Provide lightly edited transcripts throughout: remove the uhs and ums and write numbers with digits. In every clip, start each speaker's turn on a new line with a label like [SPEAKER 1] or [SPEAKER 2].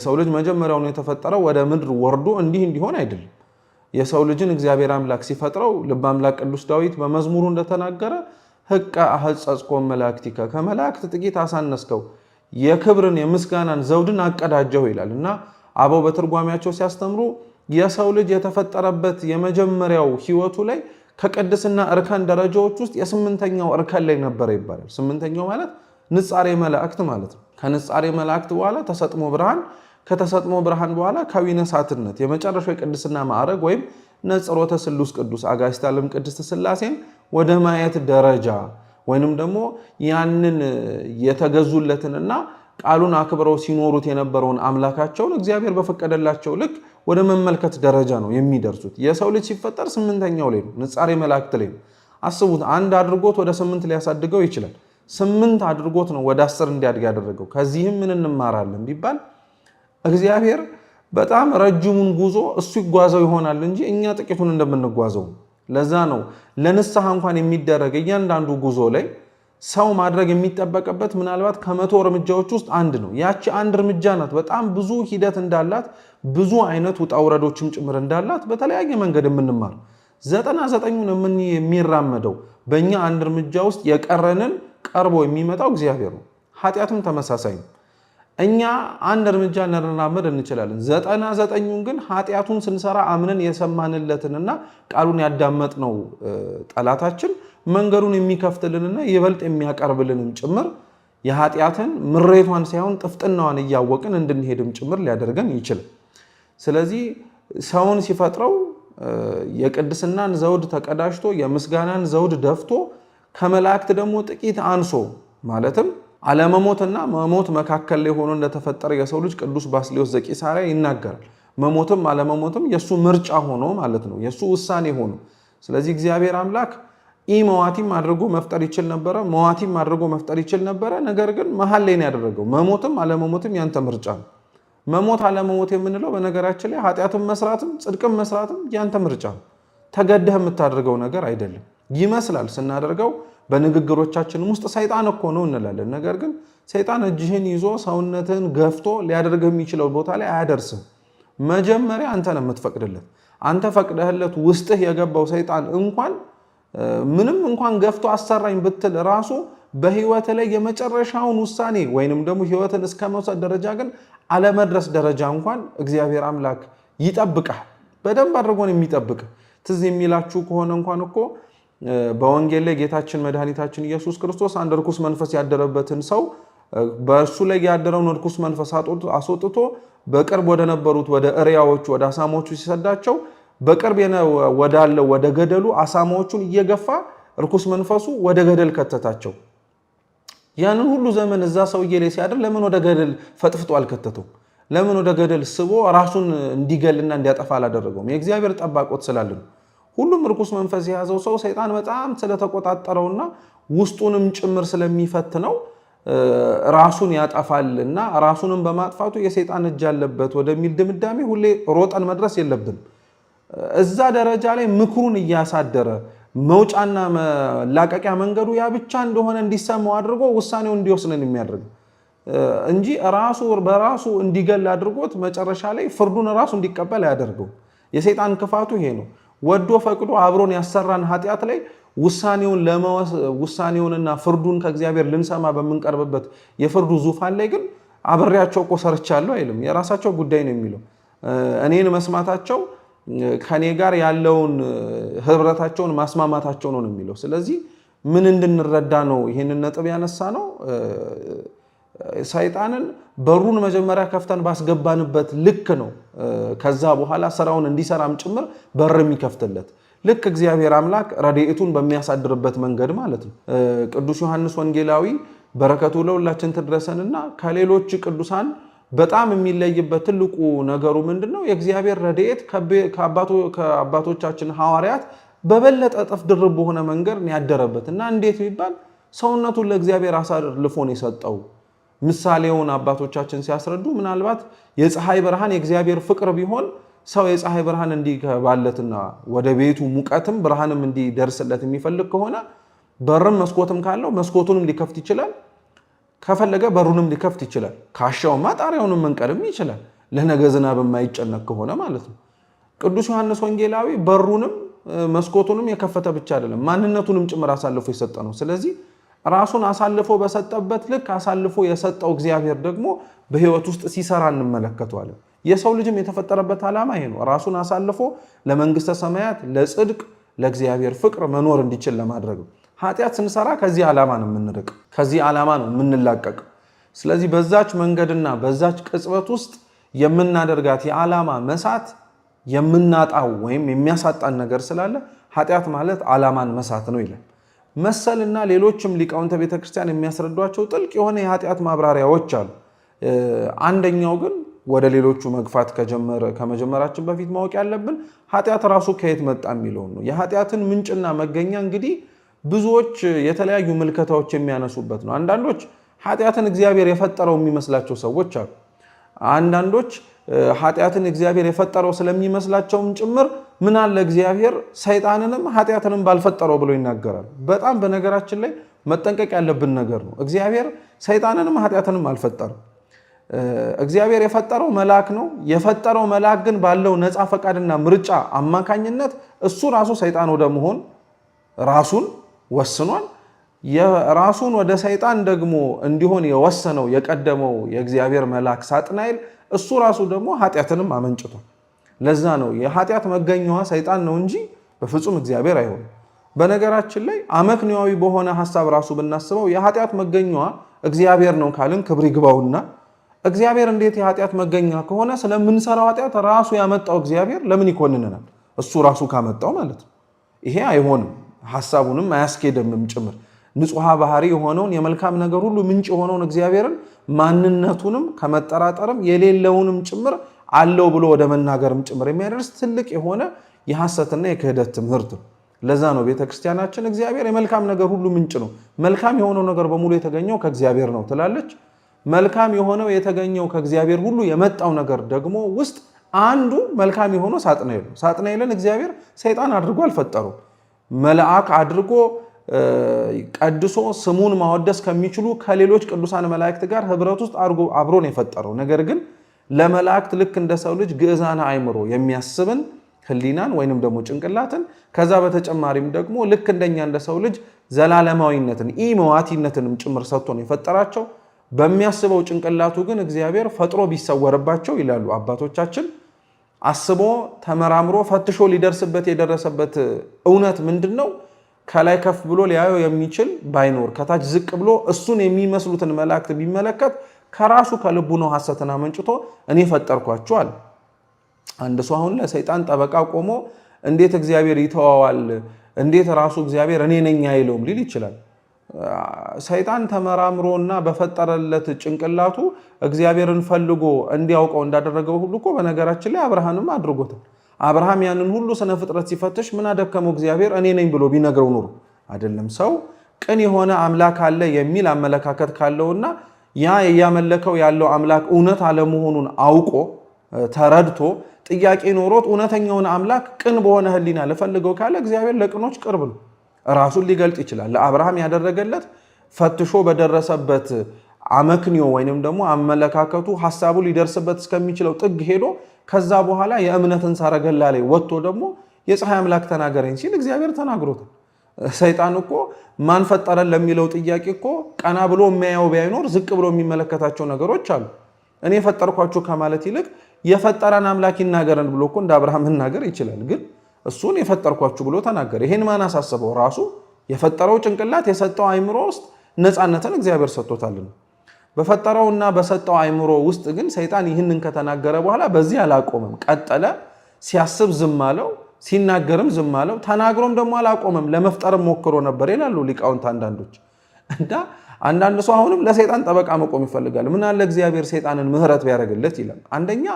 [SPEAKER 1] የሰው ልጅ መጀመሪያውኑ የተፈጠረው ወደ ምድር ወርዶ እንዲህ እንዲሆን አይደለም። የሰው ልጅን እግዚአብሔር አምላክ ሲፈጥረው ልበ አምላክ ቅዱስ ዳዊት በመዝሙሩ እንደተናገረ ህቀ አህጸጽኮ መላእክቲከ፣ ከመላእክት ጥቂት አሳነስከው፣ የክብርን የምስጋናን ዘውድን አቀዳጀው ይላል። እና አበው በትርጓሜያቸው ሲያስተምሩ የሰው ልጅ የተፈጠረበት የመጀመሪያው ህይወቱ ላይ ከቅድስና እርከን ደረጃዎች ውስጥ የስምንተኛው እርከን ላይ ነበረ ይባላል። ስምንተኛው ማለት ንጻሬ መላእክት ማለት ነው። ከንጻሬ መላእክት በኋላ ተሰጥሞ ብርሃን፣ ከተሰጥሞ ብርሃን በኋላ ከዊነ እሳትነት የመጨረሻው የቅድስና ማዕረግ ወይም ነጽሮተ ስሉስ ቅዱስ አጋዕዝተ ዓለም ቅድስት ሥላሴን ወደ ማየት ደረጃ ወይንም ደግሞ ያንን የተገዙለትንና ቃሉን አክብረው ሲኖሩት የነበረውን አምላካቸውን እግዚአብሔር በፈቀደላቸው ልክ ወደ መመልከት ደረጃ ነው የሚደርሱት። የሰው ልጅ ሲፈጠር ስምንተኛው ላይ ነው፣ ንጻሬ መላእክት ላይ ነው። አስቡት፣ አንድ አድርጎት ወደ ስምንት ሊያሳድገው ይችላል። ስምንት አድርጎት ነው ወደ 10 እንዲያድግ ያደረገው። ከዚህም ምን እንማራለን ቢባል እግዚአብሔር በጣም ረጅሙን ጉዞ እሱ ይጓዘው ይሆናል እንጂ እኛ ጥቂቱን እንደምንጓዘው። ለዛ ነው ለንስሐ እንኳን የሚደረግ እያንዳንዱ ጉዞ ላይ ሰው ማድረግ የሚጠበቅበት ምናልባት ከ100 እርምጃዎች ውስጥ አንድ ነው። ያቺ አንድ እርምጃ ናት በጣም ብዙ ሂደት እንዳላት፣ ብዙ አይነት ውጣ ውረዶችም ጭምር እንዳላት በተለያየ መንገድ የምንማር፣ 99ኙን የሚራመደው በእኛ አንድ እርምጃ ውስጥ የቀረንን ቀርቦ የሚመጣው እግዚአብሔር ነው። ኃጢአቱም ተመሳሳይ ነው። እኛ አንድ እርምጃ ልንራመድ እንችላለን። 99ኙን ግን ኃጢአቱን ስንሰራ አምነን የሰማንለትንና ቃሉን ያዳመጥነው ጠላታችን መንገዱን የሚከፍትልንና ይበልጥ የሚያቀርብልንም ጭምር የኃጢአትን ምሬቷን ሳይሆን ጥፍጥናዋን እያወቅን እንድንሄድም ጭምር ሊያደርገን ይችላል። ስለዚህ ሰውን ሲፈጥረው የቅድስናን ዘውድ ተቀዳጅቶ፣ የምስጋናን ዘውድ ደፍቶ፣ ከመላእክት ደግሞ ጥቂት አንሶ፣ ማለትም አለመሞትና መሞት መካከል ላይ ሆኖ እንደተፈጠረ የሰው ልጅ ቅዱስ ባስልዮስ ዘቂሳርያ ይናገራል። መሞትም አለመሞትም የእሱ ምርጫ ሆኖ ማለት ነው፣ የእሱ ውሳኔ ሆኖ። ስለዚህ እግዚአብሔር አምላክ ኢመዋቲም አድርጎ መፍጠር ይችል ነበረ፣ መዋቲም አድርጎ መፍጠር ይችል ነበረ። ነገር ግን መሀል ላይ ነው ያደረገው። መሞትም አለመሞትም ያንተ ምርጫ ነው። መሞት አለመሞት የምንለው በነገራችን ላይ ኃጢአትም መስራትም ጽድቅም መስራትም ያንተ ምርጫ ነው። ተገደህ የምታደርገው ነገር አይደለም። ይመስላል ስናደርገው በንግግሮቻችንም ውስጥ ሰይጣን እኮ ነው እንላለን። ነገር ግን ሰይጣን እጅህን ይዞ ሰውነትህን ገፍቶ ሊያደርግህ የሚችለው ቦታ ላይ አያደርስም። መጀመሪያ አንተ ነው የምትፈቅድለት። አንተ ፈቅደህለት ውስጥህ የገባው ሰይጣን እንኳን ምንም እንኳን ገፍቶ አሰራኝ ብትል ራሱ በህይወት ላይ የመጨረሻውን ውሳኔ ወይንም ደግሞ ህይወትን እስከ መውሰድ ደረጃ ግን አለመድረስ ደረጃ እንኳን እግዚአብሔር አምላክ ይጠብቃል። በደንብ አድርጎ ነው የሚጠብቅ። ትዝ የሚላችሁ ከሆነ እንኳን እኮ በወንጌል ላይ ጌታችን መድኃኒታችን ኢየሱስ ክርስቶስ አንድ ርኩስ መንፈስ ያደረበትን ሰው በእርሱ ላይ ያደረውን ርኩስ መንፈስ አስወጥቶ በቅርብ ወደ ነበሩት ወደ እሪያዎቹ ወደ አሳማዎቹ ሲሰዳቸው በቅርብ ወዳለው ወደ ገደሉ አሳማዎቹን እየገፋ ርኩስ መንፈሱ ወደ ገደል ከተታቸው። ያንን ሁሉ ዘመን እዛ ሰውዬ ላይ ሲያድር ለምን ወደ ገደል ፈጥፍጦ አልከተተውም? ለምን ወደ ገደል ስቦ ራሱን እንዲገልና እንዲያጠፋ አላደረገውም? የእግዚአብሔር ጠባቆት ስላለ ነው። ሁሉም ርኩስ መንፈስ የያዘው ሰው ሰይጣን በጣም ስለተቆጣጠረውና ውስጡንም ጭምር ስለሚፈትነው ራሱን ያጠፋልና ራሱንም በማጥፋቱ የሰይጣን እጅ አለበት ወደሚል ድምዳሜ ሁሌ ሮጠን መድረስ የለብንም። እዛ ደረጃ ላይ ምክሩን እያሳደረ መውጫና መላቀቂያ መንገዱ ያ ብቻ እንደሆነ እንዲሰማው አድርጎ ውሳኔውን እንዲወስንን የሚያደርግ እንጂ ራሱ በራሱ እንዲገል አድርጎት መጨረሻ ላይ ፍርዱን ራሱ እንዲቀበል አያደርገው። የሰይጣን ክፋቱ ይሄ ነው። ወዶ ፈቅዶ አብሮን ያሰራን ኃጢአት ላይ ውሳኔውንና ፍርዱን ከእግዚአብሔር ልንሰማ በምንቀርብበት የፍርዱ ዙፋን ላይ ግን አብሬያቸው እኮ ሰርቻለሁ አይልም። የራሳቸው ጉዳይ ነው የሚለው። እኔን መስማታቸው ከኔ ጋር ያለውን ህብረታቸውን ማስማማታቸው ነው የሚለው። ስለዚህ ምን እንድንረዳ ነው ይህንን ነጥብ ያነሳ ነው? ሰይጣንን በሩን መጀመሪያ ከፍተን ባስገባንበት ልክ ነው ከዛ በኋላ ስራውን እንዲሰራም ጭምር በር የሚከፍትለት፣ ልክ እግዚአብሔር አምላክ ረድኤቱን በሚያሳድርበት መንገድ ማለት ነው። ቅዱስ ዮሐንስ ወንጌላዊ በረከቱ ለሁላችን ትድረሰንና ከሌሎች ቅዱሳን በጣም የሚለይበት ትልቁ ነገሩ ምንድን ነው? የእግዚአብሔር ረድኤት ከአባቶቻችን ሐዋርያት በበለጠ እጥፍ ድርብ በሆነ መንገድ ያደረበት እና እንዴት ቢባል ሰውነቱን ለእግዚአብሔር አሳልፎ ነው የሰጠው። ምሳሌውን አባቶቻችን ሲያስረዱ ምናልባት የፀሐይ ብርሃን የእግዚአብሔር ፍቅር ቢሆን ሰው የፀሐይ ብርሃን እንዲገባለትና ወደ ቤቱ ሙቀትም ብርሃንም እንዲደርስለት የሚፈልግ ከሆነ በርም መስኮትም ካለው መስኮቱንም ሊከፍት ይችላል። ከፈለገ በሩንም ሊከፍት ይችላል። ካሻውማ ጣሪያውንም መንቀልም ይችላል። ለነገ ዝናብ የማይጨነቅ ከሆነ ማለት ነው። ቅዱስ ዮሐንስ ወንጌላዊ በሩንም መስኮቱንም የከፈተ ብቻ አይደለም፣ ማንነቱንም ጭምር አሳልፎ የሰጠ ነው። ስለዚህ ራሱን አሳልፎ በሰጠበት ልክ አሳልፎ የሰጠው እግዚአብሔር ደግሞ በሕይወት ውስጥ ሲሰራ እንመለከተዋለን። የሰው ልጅም የተፈጠረበት ዓላማ ይሄ ነው። ራሱን አሳልፎ ለመንግስተ ሰማያት፣ ለጽድቅ፣ ለእግዚአብሔር ፍቅር መኖር እንዲችል ለማድረግ ነው። ኃጢአት ስንሰራ ከዚህ ዓላማ ነው የምንርቅ፣ ከዚህ ዓላማ ነው የምንላቀቅ። ስለዚህ በዛች መንገድና በዛች ቅጽበት ውስጥ የምናደርጋት የዓላማ መሳት የምናጣው ወይም የሚያሳጣን ነገር ስላለ ኃጢአት ማለት ዓላማን መሳት ነው ይላል። መሰልና ሌሎችም ሊቃውንተ ቤተክርስቲያን የሚያስረዷቸው ጥልቅ የሆነ የኃጢአት ማብራሪያዎች አሉ። አንደኛው ግን ወደ ሌሎቹ መግፋት ከመጀመራችን በፊት ማወቅ ያለብን ኃጢአት ራሱ ከየት መጣ የሚለውን ነው። የኃጢአትን ምንጭና መገኛ እንግዲህ ብዙዎች የተለያዩ ምልከታዎች የሚያነሱበት ነው። አንዳንዶች ኃጢአትን እግዚአብሔር የፈጠረው የሚመስላቸው ሰዎች አሉ። አንዳንዶች ኃጢአትን እግዚአብሔር የፈጠረው ስለሚመስላቸውም ጭምር ምን አለ እግዚአብሔር ሰይጣንንም ኃጢአትንም ባልፈጠረው ብሎ ይናገራል። በጣም በነገራችን ላይ መጠንቀቅ ያለብን ነገር ነው። እግዚአብሔር ሰይጣንንም ኃጢአትንም አልፈጠረም። እግዚአብሔር የፈጠረው መልአክ ነው። የፈጠረው መልአክ ግን ባለው ነፃ ፈቃድና ምርጫ አማካኝነት እሱ ራሱ ሰይጣን ወደ መሆን ራሱን ወስኗል። ራሱን ወደ ሰይጣን ደግሞ እንዲሆን የወሰነው የቀደመው የእግዚአብሔር መልአክ ሳጥናኤል እሱ ራሱ ደግሞ ኃጢአትንም አመንጭቷል። ለዛ ነው የኃጢአት መገኛዋ ሰይጣን ነው እንጂ በፍጹም እግዚአብሔር አይሆንም። በነገራችን ላይ አመክንያዊ በሆነ ሀሳብ ራሱ ብናስበው የኃጢአት መገኛዋ እግዚአብሔር ነው ካልን ክብር ይግባውና እግዚአብሔር እንዴት የኃጢአት መገኛ ከሆነ ስለምንሰራው ኃጢአት ራሱ ያመጣው እግዚአብሔር ለምን ይኮንነናል? እሱ ራሱ ካመጣው ማለት ነው። ይሄ አይሆንም፣ ሀሳቡንም አያስኬደምም ጭምር ንጹሐ ባህሪ የሆነውን የመልካም ነገር ሁሉ ምንጭ የሆነውን እግዚአብሔርን ማንነቱንም ከመጠራጠርም የሌለውንም ጭምር አለው ብሎ ወደ መናገርም ጭምር የሚያደርስ ትልቅ የሆነ የሐሰትና የክህደት ትምህርት ነው። ለዛ ነው ቤተክርስቲያናችን እግዚአብሔር የመልካም ነገር ሁሉ ምንጭ ነው፣ መልካም የሆነው ነገር በሙሉ የተገኘው ከእግዚአብሔር ነው ትላለች። መልካም የሆነው የተገኘው ከእግዚአብሔር ሁሉ የመጣው ነገር ደግሞ ውስጥ አንዱ መልካም የሆነው ሳጥናኤል ነው። ሳጥናኤልን እግዚአብሔር ሰይጣን አድርጎ አልፈጠረው፣ መልአክ አድርጎ ቀድሶ ስሙን ማወደስ ከሚችሉ ከሌሎች ቅዱሳን መላእክት ጋር ህብረት ውስጥ አድርጎ አብሮ ነው የፈጠረው። ነገር ግን ለመላእክት ልክ እንደ ሰው ልጅ ግዕዛነ አእምሮ የሚያስብን ህሊናን ወይንም ደግሞ ጭንቅላትን ከዛ በተጨማሪም ደግሞ ልክ እንደኛ እንደ ሰው ልጅ ዘላለማዊነትን ኢመዋቲነትንም ጭምር ሰጥቶ ነው የፈጠራቸው። በሚያስበው ጭንቅላቱ ግን እግዚአብሔር ፈጥሮ ቢሰወርባቸው ይላሉ አባቶቻችን፣ አስቦ ተመራምሮ ፈትሾ ሊደርስበት የደረሰበት እውነት ምንድን ነው? ከላይ ከፍ ብሎ ሊያየው የሚችል ባይኖር ከታች ዝቅ ብሎ እሱን የሚመስሉትን መላእክት ቢመለከት ከራሱ ከልቡ ነው ሐሰትን አመንጭቶ እኔ ፈጠርኳችሁ አለ። አንድ ሰው አሁን ለሰይጣን ጠበቃ ቆሞ እንዴት እግዚአብሔር ይተዋዋል? እንዴት ራሱ እግዚአብሔር እኔ ነኝ አይለውም ሊል ይችላል። ሰይጣን ተመራምሮና በፈጠረለት ጭንቅላቱ እግዚአብሔርን ፈልጎ እንዲያውቀው እንዳደረገው ሁሉ እኮ በነገራችን ላይ አብርሃንም አድርጎታል። አብርሃም ያንን ሁሉ ስነ ፍጥረት ሲፈትሽ ምን አደከመው እግዚአብሔር እኔ ነኝ ብሎ ቢነግረው ኑሮ አይደለም። ሰው ቅን የሆነ አምላክ አለ የሚል አመለካከት ካለውና ያ እያመለከው ያለው አምላክ እውነት አለመሆኑን አውቆ ተረድቶ ጥያቄ ኖሮት እውነተኛውን አምላክ ቅን በሆነ ሕሊና ልፈልገው ካለ እግዚአብሔር ለቅኖች ቅርብ ነው፣ ራሱን ሊገልጥ ይችላል። ለአብርሃም ያደረገለት ፈትሾ በደረሰበት አመክንዮ ወይንም ደግሞ አመለካከቱ ሀሳቡ ሊደርስበት እስከሚችለው ጥግ ሄዶ ከዛ በኋላ የእምነትን ሰረገላ ላይ ወጥቶ ደግሞ የፀሐይ አምላክ ተናገረኝ ሲል እግዚአብሔር ተናግሮታል። ሰይጣን እኮ ማን ፈጠረን ለሚለው ጥያቄ እኮ ቀና ብሎ የሚያየው ቢያይኖር ዝቅ ብሎ የሚመለከታቸው ነገሮች አሉ። እኔ የፈጠርኳችሁ ከማለት ይልቅ የፈጠረን አምላክ ይናገረን ብሎ እኮ እንደ አብርሃም መናገር ይችላል። ግን እሱን የፈጠርኳችሁ ብሎ ተናገረ። ይሄን ማን አሳሰበው? ራሱ የፈጠረው ጭንቅላት የሰጠው አይምሮ ውስጥ ነፃነትን እግዚአብሔር ሰጥቶታልና በፈጠረውና በሰጠው አይምሮ ውስጥ ግን ሰይጣን ይህንን ከተናገረ በኋላ በዚህ አላቆመም፣ ቀጠለ። ሲያስብ ዝም አለው፣ ሲናገርም ዝም አለው፣ ተናግሮም ደግሞ አላቆመም። ለመፍጠርም ሞክሮ ነበር ይላሉ ሊቃውንት አንዳንዶች። እና አንዳንድ ሰው አሁንም ለሰይጣን ጠበቃ መቆም ይፈልጋል። ምን አለ እግዚአብሔር ሰይጣንን ምሕረት ቢያደርግለት ይላል። አንደኛ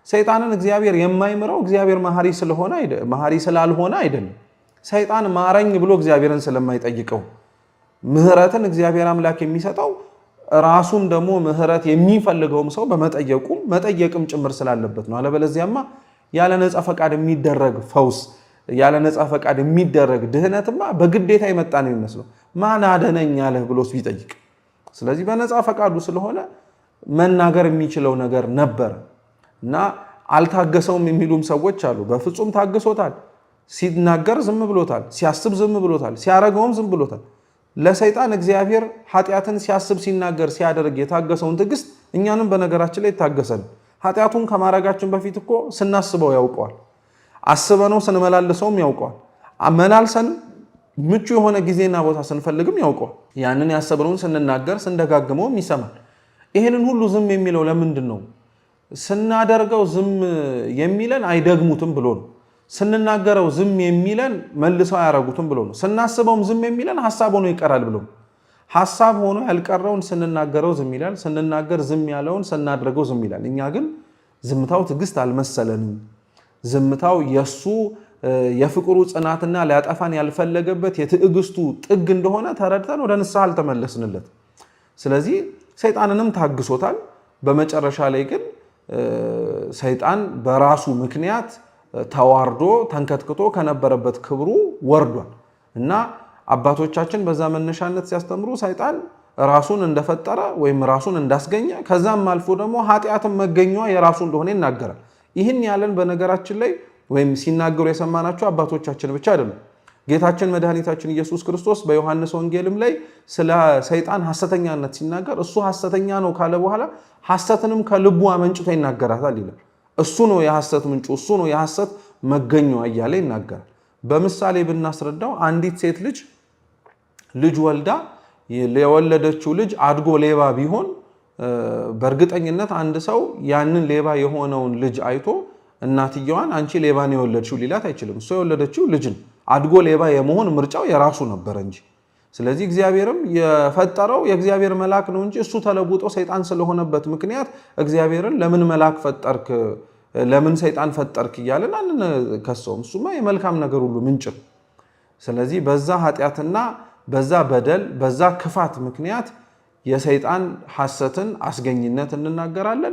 [SPEAKER 1] ሰይጣንን እግዚአብሔር የማይምረው እግዚአብሔር መሐሪ ስለሆነ መሐሪ ስላልሆነ አይደለም። ሰይጣን ማረኝ ብሎ እግዚአብሔርን ስለማይጠይቀው ምሕረትን እግዚአብሔር አምላክ የሚሰጠው ራሱም ደግሞ ምህረት የሚፈልገውም ሰው በመጠየቁም መጠየቅም ጭምር ስላለበት ነው። አለበለዚያማ ያለ ነፃ ፈቃድ የሚደረግ ፈውስ፣ ያለ ነፃ ፈቃድ የሚደረግ ድህነትማ በግዴታ የመጣ ነው የሚመስለው። ማን አደነኝ አለህ ብሎስ ቢጠይቅ ስለዚህ በነፃ ፈቃዱ ስለሆነ መናገር የሚችለው ነገር ነበር እና አልታገሰውም የሚሉም ሰዎች አሉ። በፍጹም ታግሶታል። ሲናገር ዝም ብሎታል፣ ሲያስብ ዝም ብሎታል፣ ሲያረገውም ዝም ብሎታል። ለሰይጣን እግዚአብሔር ኃጢአትን ሲያስብ፣ ሲናገር፣ ሲያደርግ የታገሰውን ትዕግስት እኛንም በነገራችን ላይ ይታገሰን። ኃጢአቱን ከማድረጋችን በፊት እኮ ስናስበው ያውቀዋል። አስበነው ስንመላልሰውም ያውቀዋል። መላልሰንም ምቹ የሆነ ጊዜና ቦታ ስንፈልግም ያውቀዋል። ያንን ያሰብነውን ስንናገር ስንደጋግመውም ይሰማል። ይህንን ሁሉ ዝም የሚለው ለምንድን ነው? ስናደርገው ዝም የሚለን አይደግሙትም ብሎ ነው። ስንናገረው ዝም የሚለን መልሰው አያረጉትም ብሎ ነው። ስናስበውም ዝም የሚለን ሀሳብ ሆኖ ይቀራል ብሎ ነው። ሀሳብ ሆኖ ያልቀረውን ስንናገረው ዝም ይላል። ስንናገር ዝም ያለውን ስናደርገው ዝም ይላል። እኛ ግን ዝምታው ትዕግስት አልመሰለንም። ዝምታው የሱ የፍቅሩ ጽናትና ሊያጠፋን ያልፈለገበት የትዕግስቱ ጥግ እንደሆነ ተረድተን ወደ ንስሐ አልተመለስንለት። ስለዚህ ሰይጣንንም ታግሶታል። በመጨረሻ ላይ ግን ሰይጣን በራሱ ምክንያት ተዋርዶ ተንከትክቶ ከነበረበት ክብሩ ወርዷል እና አባቶቻችን በዛ መነሻነት ሲያስተምሩ ሰይጣን ራሱን እንደፈጠረ ወይም ራሱን እንዳስገኘ ከዛም አልፎ ደግሞ ኃጢአትን መገኘዋ የራሱ እንደሆነ ይናገራል። ይህን ያለን በነገራችን ላይ ወይም ሲናገሩ የሰማናቸው አባቶቻችን ብቻ አይደሉም። ጌታችን መድኃኒታችን ኢየሱስ ክርስቶስ በዮሐንስ ወንጌልም ላይ ስለ ሰይጣን ሐሰተኛነት ሲናገር እሱ ሐሰተኛ ነው ካለ በኋላ ሐሰትንም ከልቡ አመንጭቶ ይናገራታል ይላል። እሱ ነው የሐሰት ምንጩ፣ እሱ ነው የሐሰት መገኛዋ እያለ ይናገራል። በምሳሌ ብናስረዳው አንዲት ሴት ልጅ ልጅ ወልዳ የወለደችው ልጅ አድጎ ሌባ ቢሆን በእርግጠኝነት አንድ ሰው ያንን ሌባ የሆነውን ልጅ አይቶ እናትየዋን አንቺ ሌባን የወለድሽው ሊላት አይችልም። እሷ የወለደችው ልጅን አድጎ ሌባ የመሆን ምርጫው የራሱ ነበረ እንጂ። ስለዚህ እግዚአብሔርም የፈጠረው የእግዚአብሔር መልአክ ነው እንጂ እሱ ተለውጦ ሰይጣን ስለሆነበት ምክንያት እግዚአብሔርን ለምን መልአክ ፈጠርክ፣ ለምን ሰይጣን ፈጠርክ እያለን አንከሰውም። እሱማ የመልካም ነገር ሁሉ ምንጭ ነው። ስለዚህ በዛ ኃጢአትና በዛ በደል በዛ ክፋት ምክንያት የሰይጣን ሐሰትን አስገኝነት እንናገራለን።